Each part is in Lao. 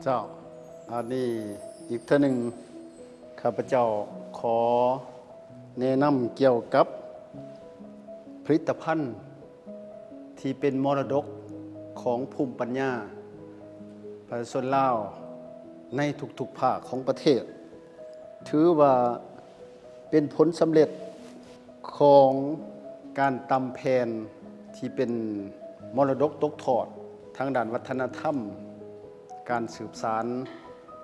ເຈົ້າ ອັນນີ້ອີກເທື່ອໜຶ່ງ ຂ້າພະເຈົ້າຂໍແນະນຳກ່ຽວກັບຜະລິດຕະພັນທີ່ເປັນມໍລະດົກຂອງພູມປັນຍາປະຊາຊົນລາວໃນທຸກໆພາກຂອງປະເທດ. ຖືວ່າເປັນຜົນສຳເລັດຂອງການຕຳແຜ່ນທີ່ເປັນມໍລະດົກຕົກທອດທາງດ້ານວັດທະນະທຳ, ການສືບສານ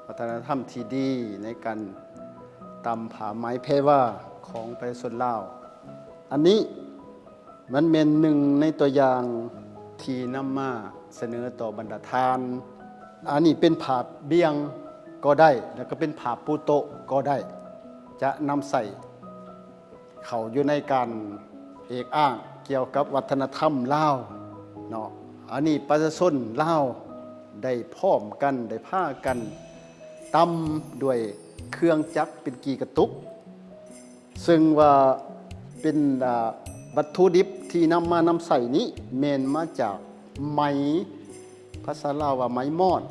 ວັດທະນະທຳທີ່ດີໃນການຕຳຜ້າໄໝແພວາຂອງປະຊາຊົນລາວ. ອັນນີ້ ມັນແມ່ນໜຶ່ງໃນຕົວຢ່າງທີ່ນຳມາສະເໜີຕໍ່ບັນດາທ່ານ. ອັນນີ້ເປັນຜ້າບ່ຽງກໍໄດ້ ແລ້ວກໍເປັນຜ້າປູໂຕະກໍໄດ້ ຈະນຳໃຊ້ເຂົ້າຢູ່ໃນການເອກອ້າງກ່ຽວກັບວັດທະນະທຳລາວເນາະ. ອັນນີ້ປະຊາຊົນລາວໄດ້ພ້ອມກັນ ໄດ້ພາກັນຕຳດ້ວຍເຄື່ອງຈັກເປັນກີ່ກະຕຸກ ເຊິ່ງວ່າເປັນ ອາ ວັດຖຸດິບທີ່ນຳມານຳໃຊ້ນີ້ແມ່ນມາຈາກໄໝ ພາສາລາວວ່າໄໝມອນ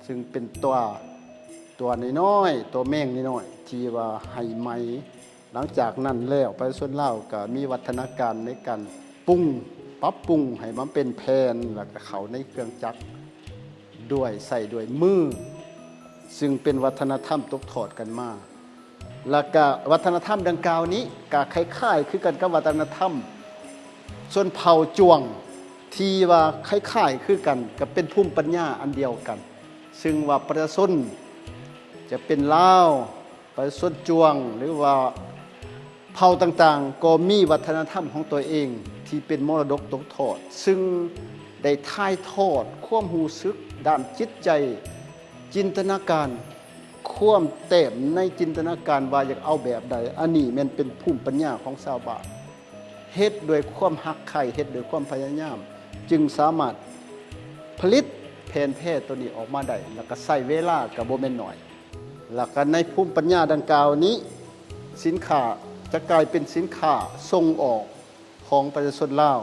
ເຊິ່ງເປັນຕົວ ຕົວນ້ອຍໆ ຕົວແມງນ້ອຍໆ ທີ່ວ່າໄຮ່ໄໝ. ຫຼັງຈາກນັ້ນແລ້ວ ປະຊາຊົນລາວກໍມີວັດທະນາການໃນການປຸງ ປັບປຸງໃຫ້ມັນເປັນແຜ່ນ ແລ້ວກໍເຂົ້າໃນເຄື່ອງຈັກ ດ້ວຍ ໃຊ້ດ້ວຍມື ຊຶ່ງເປັນວັດທະນະທຳຕົກທອດກັນມາ. ແລ້ວກະວັດທະນະທຳດັ່ງກ່າວນີ້ກະຄ້າຍໆຄືກັນກັບວັດທະນະທຳຊົນເຜົ່າຈວງ ທີ່ວ່າຄ້າຍໆຄືກັນ ກະເປັນພູມປັນຍາອັນດຽວກັນ ຊຶ່ງວ່າປະຊາຊົນຈະເປັນລາວ ປະຊາຊົນຈວງ ຫຼືວ່າເຜົ່າຕ່າງໆ ກໍມີວັດທະນະທຳຂອງຕົວເອງທີ່ເປັນມໍລະດົກຕົກທອດ ຊຶ່ງໄດ້ຖ່າຍທອດຄວາມຮູ້ສຶກດ້ານຈິດໃຈ ຈິນຕະນາການ ຄວາມແຕ້ມໃນຈິນຕະນາການວ່າຢາກເອົາແບບໃດ. ອັນນີ້ແມ່ນເປັນພູມປັນຍາຂອງຊາວບ້ານ ເຮັດດ້ວຍຄວາມຮັກໃຄ່ ເຮັດດ້ວຍຄວາມພະຍາຍາມ ຈຶ່ງສາມາດຜະລິດແຜ່ນແພໂຕນີ້ອອກມາໄດ້ ແລ້ວກໍໃຊ້ເວລາກໍບໍ່ແມ່ນໜ້ອຍ. ແລ້ວກໍໃນພູມປັນຍາດັ່ງກ່າວນີ້ ສິນຄ້າຈະກາຍເປັນສິນຄ້າສົ່ງອອກຂອງປະຊາຊົນລາວ